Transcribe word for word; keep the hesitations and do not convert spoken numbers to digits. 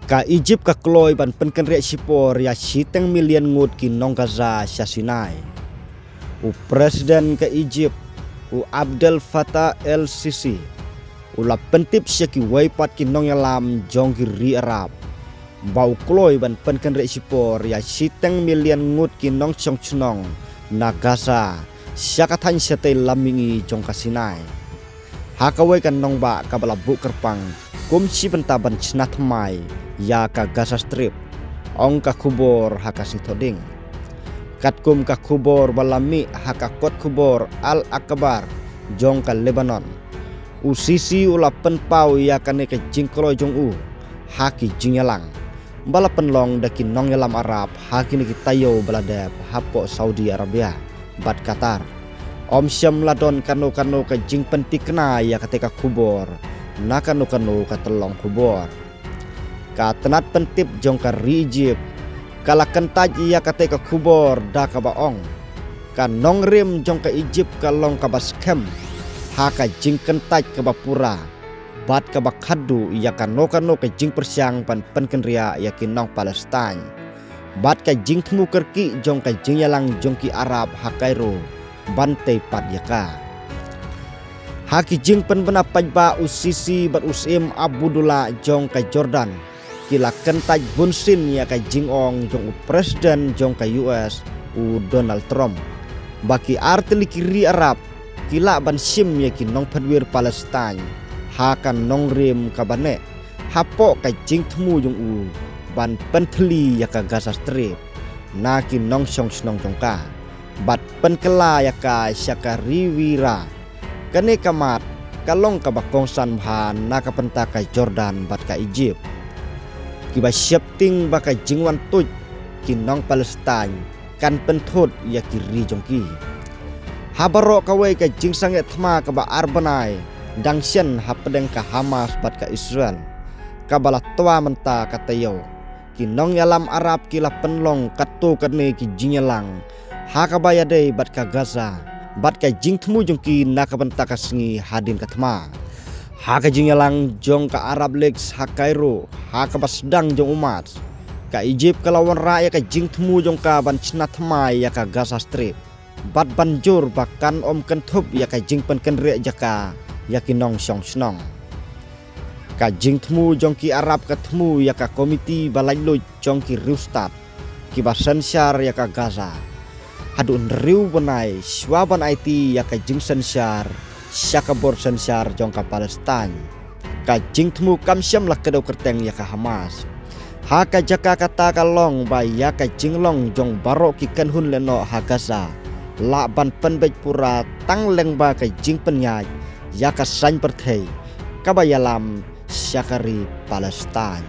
Ka Egypt ka kloi ban pynkynriah shipor ïa shiteng million ngut ki nong Gaza sha Sinai. U President ka Egypt, u Abdel Fattah el-Sisi, u la pyntip sha kiwei pat ki nongïalam jong ki ri Arab ba u kloi ban pynkynriah shipor ïa shiteng million ngut ki nongshong shnong na Gaza sha ka thaiñ shatei lam mihngi jong ka Sinai. Ha kawei ka nongbah kaba la buh kyrpang kum shi bynta ban shna thymmai ïa ka Gaza Strip, ong ka khubor ha ka Sngi Thohdieng. Katkum ka khubor ba la mih ha ka kot khubor Al Akhbar jong ka Lebanon, u Sisi u la pynpaw ïa kane ka jingkloi jong u ha ki jingïalang ba la pynlong da ki nongïalam Arab ha kine ki taïew ba la dep hapoh Saudi Arabia bad Qatar. Ym shym la don kano kano ka jingpyntikna ïa kata ka khubor na kano kano ka tyllong khubor. Ka tnat pyntip jong ka ri Egypt ka la kyntait ïa kata ka khubor da kaba ong, ka nongrim jong ka Egypt ka long kaba skhem ha ka jingkyntait kaba pura bad kaba khatduh ïa kano kano ka jingpyrshang ban pynkynriah ïa ki nong Palestine bad ka jingthmu kyrkieh jong ka jingïalang jong ki Arab ha Cairo ban tei pat ïa ka. Ha ki jingpynbna paidbah, u Sisi bad u Syiem Abdullah jong ka Jordan ki la kyntait bunsien ïa ka jingong jong u President jong ka U S, u Donald Trump, ba ki artylli ki ri Arab ki lah ban shim ïa ki nongphadwir Palestine ha ka nongrim kaba neh hapoh ka jingthmu jong u ban pynthylli ïa ka Gaza Strip na ki nongshong shnong jong ka bad pynkylla ïa ka sha ka ri Wira. Kane ka mat ka long kaba kongsan bha na ka bynta ka Jordan bad ka Egypt, kiba sheptieng ba ka jingwan tuid ki nong Palestine kan pynthut ïa ki ri jong ki. Ha baroh kawei, ka jingsangeh thma kaba ar bnai dang shen hapdeng ka Hamas bad ka Israel, kaba la twa mynta ka taïew. Ki nongïalam Arab ki la pynlong katto katne ki jingïalang ha kaba ïadei bad ka Gaza bad ka jingthmu jong ki na ka bynta ka sngi hadien ka thma. Ha ka jingïalang jong ka Arab League ha Cairo ha kaba sdang jong u March, ka Egypt ka la wanrah ïa ka jingthmu jong ka ban shna thymmai ïa ka Gaza Strip bad ban jur ba kan ym kynthup ïa ka jingpynkynriah jaka ïa ki nongshong shnong. Ka jingthmu jong ki Arab ka thmu ïa ka komiti ba laitluid jong ki riewstad kiba synshar ïa ka Gaza. Haduh hynriew bnai shwa ban aiti ïa ka jingsynshar sha ka bor synshar jong ka Palestine, ka jingthmu kam shym la kdew kyrteng ïa ka Hamas. Ha ka jaka kata ka long ba ïa ka jinglong jong baroh ki kynhun lehnoh ha Gaza lah ban pynbeit pura tang lyngba ka jingpynïaid ïa ka saiñ pyrthei kaba ïalam sha ka ri Palestine.